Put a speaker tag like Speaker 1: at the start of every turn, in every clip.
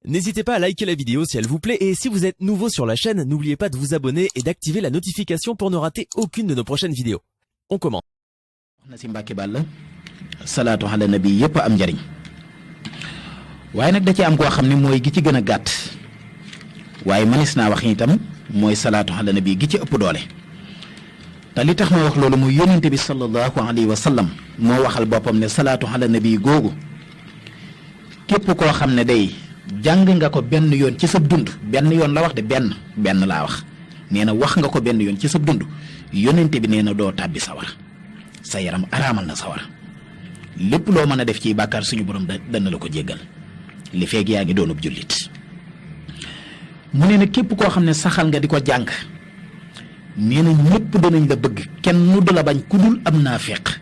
Speaker 1: N'hésitez pas à liker la vidéo si elle vous plaît et si vous êtes nouveau sur la chaîne, n'oubliez pas de vous abonner et d'activer la notification pour ne rater aucune de nos prochaines vidéos. On commence.
Speaker 2: na si Mbàkke Bàlla salaatu ala nabi yëpp am njariñ waaye nag da ci am koo xam ne mooy gi ci gën a gàtt waaye manis naa wax itam mooy salaatu ala nabi gi ci ëpp doole te li tax ma wax loolu muy yónnente bi sallallahu alayhi wa sallam moo waxal boppam ne salaatu ala nabi googu képp koo xam ne day jàng nga ko benn yoon ci sa dund benn yoon la wax de benn laa wax nee na wax nga ko benn yoon ci sa dund yónnente bi nee na doo tàbbi sawar sa yaram araamal na sawar lépp loo mën a def ci bàkkaar suñu borom dana la ko jéggal li feeg yaa ngi doonub jullit mu ne na képp koo xam ne saxal nga di ko jàng nee na ñëpp danañ la bëgg kenn du la bañ ku dul am naafeq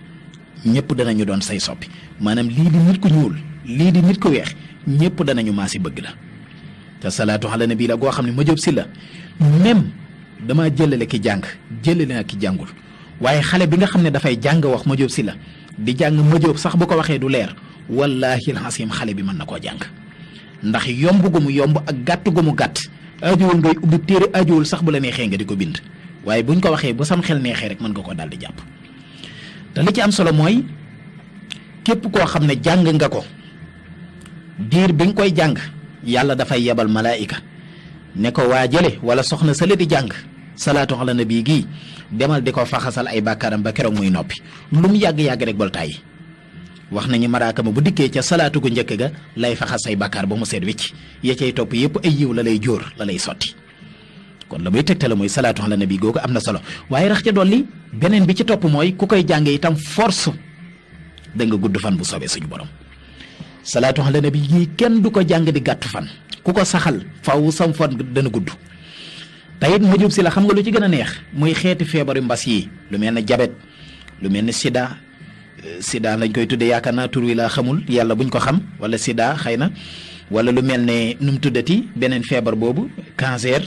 Speaker 2: ñëpp danañu doon say soppi maanaam lii di nit ku ñuul lii di nit ku weex ñëpp danañu maasi bëgg la te salaatu ala nabi la goo xam ne ma jóob si la même dama jëlale ki jàng jëlale na ki jàngul waaye xale bi nga xam ne dafay jàng wax ma jóob si la di jàng ma jóob sax bu ko waxee du leer wallaahi alxasim xale bi mën na koo jàng ndax yomb gu mu yomb ak gàtt gu mu gàtt ajuwul ngay ubbi téere ajuwul sax bu la neexee nga di ko bind waaye buñ ko waxee bu sam xel neexee rek mën nga ko daal di jàpp te li ci am solo mooy képp koo xam ne jàng nga ko diir bi nga koy jàng yàlla dafay yebal malaayika ne ko waa jële wala soxna sale di jàng salaatu ala nabi gii demal di ko faxasal ay bàkkaaram ba keroog muy noppi lu mu yàgg-yàgg rek bol tàyyi wax nañu maraaka ma bu dikkee ca salaatu gu njëkk ga lay faxas say bàkkaar ba mu seet wicc ya cay topp yëpp ay yiw la lay jóor la lay sotti kon la muy tegtale mooy salaatu ala nabi googu am na solo waaye rax ca dolli beneen bi ci topp mooy ku koy jàng itam force da nga gudd fan bu soobee suñu borom salaatu ala nabi gii kenn du ko jàng di gàttu fan ku ko saxal faw sam fan dana gudd tayit ma jub si la xam nga lu ci gën a neex muy xeeti feebaru mbas yi lu mel ne jabet lu mel ne sida lañ koy tuddee yaakaar naa tur wi laa xamul yàlla buñ ko xam wala sida xëy na wala lu mel ne nu mu tuddati beneen feebar boobu cancer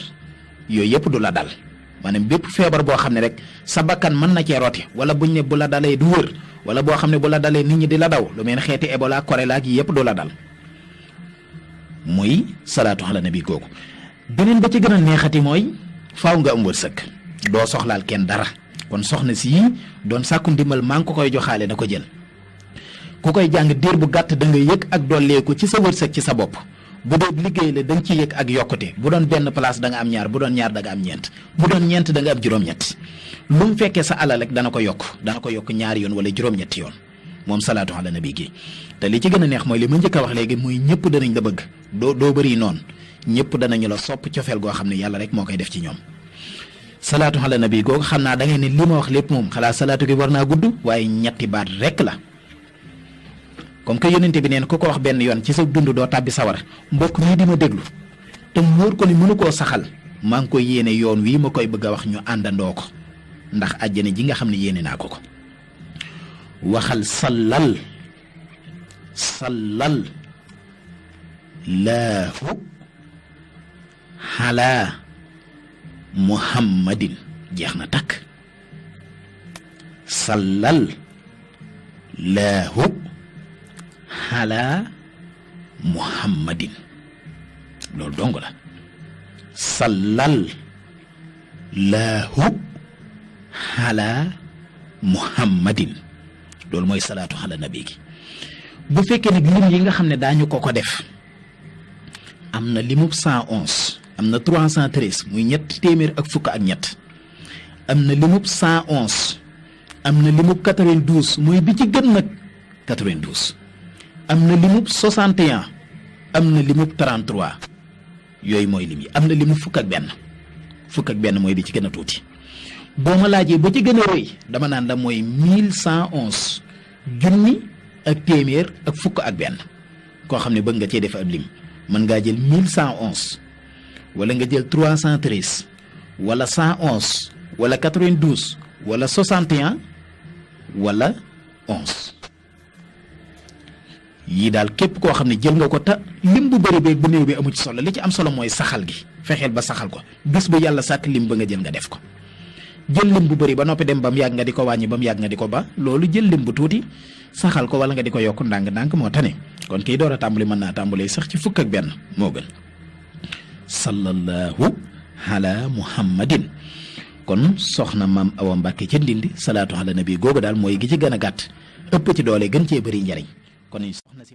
Speaker 2: yooyu yëpp du la dal maanaam bépp feebar boo xam ne rek sa bakkan mën na cee rote wala buñ ne bu la dalee du wër wala boo xam ne bu la dalee nit ñi di la daw lu mel ne xeeti Ebola choléra gi yëpp du la dal muy salaatu ala nabi googu beneen ba ci gën a neexati mooy faaw nga am wërsëg doo soxlaal kenn dara kon soxna si doon sàkku ndimbal maa ngi ko koy joxaale na ko jël ku koy jàng diir bu gàtt da nga yëg ak dolleeku ci sa wërsëg ci sa bopp bu doon liggéey la da nga ci yëg ak yokkute bu doon benn place da nga am ñaar bu doon ñaar da nga am ñeent bu doon ñeent da nga am juróom-ñett lu mu fekkee sa alal rek dana ko yokk ñaari yoon wala juróom-ñetti yoon moom salaatu ala nabi gi te li ci gën a neex mooy li ma njëkk a wax léegi muy ñëpp danañ la bëgg doo bëri noonu ñëpp danañu la sopp cofeel goo xam ne yàlla rek moo koy def ci ñoom salaatu ala nabi googu xam naa da ngay ne li ma wax lépp moom xalaat salaatu gi war naa gudd waaye ñetti baat rek la comme que yónnente bi neen ku ko wax benn yoon ci sa dund doo tàbbi sawar mbokk mii di ma déglu te mu wóor ko ni mënu koo saxal maa ngi koy yéene yoon wii ma koy bëgg a wax ñu àndandoo ko ndax àjjana ji nga xam ne yéene naa ko waxal sallal laahu ala muhammadin jeex na takk sallal laahu ala muhammadin loolu dong la sallal laahu ala muhammadin loolu mooy salaatu ala nabi gi bu fekkee nag lim yi nga xam ne daañu ko def am na limub 111 am na 313 muy ñett téeméer ak fukk ak ñett am na limub 111 am na limub 92 muy bi ci gën nag 92 am na limub 61 am na limub 33 yooyu mooy lim yi am na limub fukk ak benn mooy bi ci gën a tuuti boo ma laajee ba ci gën a rëy dama naan la mooy 1111 junni ak téeméer ak fukk ak benn koo xam ne bëgg nga cee def ab lim mën ngaa jël 1111 wala nga jël 313 wala 111 wala 92 wala 61 wala 11 yii daal képp koo xam ne jël nga ko te lim bu bëri beeg bu néew bi amu ci solo li ci am solo mooy saxal gi fexeel ba saxal ko bés bu yàlla sàkk lim ba nga jël nga def ko jël lim bu bëri ba noppi dem ba mu yàgg nga di ko wàññi ba mu yàgg nga di ko ba loolu jël lim bu tuuti saxal ko wala nga di ko yokk ndànk-ndànk moo tane kon kii door a tàmbali mën naa tàmbalee sax ci fukk ak benn moo gën sallallahu ala muhammadin. kon soxna maam Awa Mbàkke ca Ndindi salaatu ala nabi googu daal mooy gi ci gën a gàtt ëpp ci doole gën cee bëri njariñ kon soxna si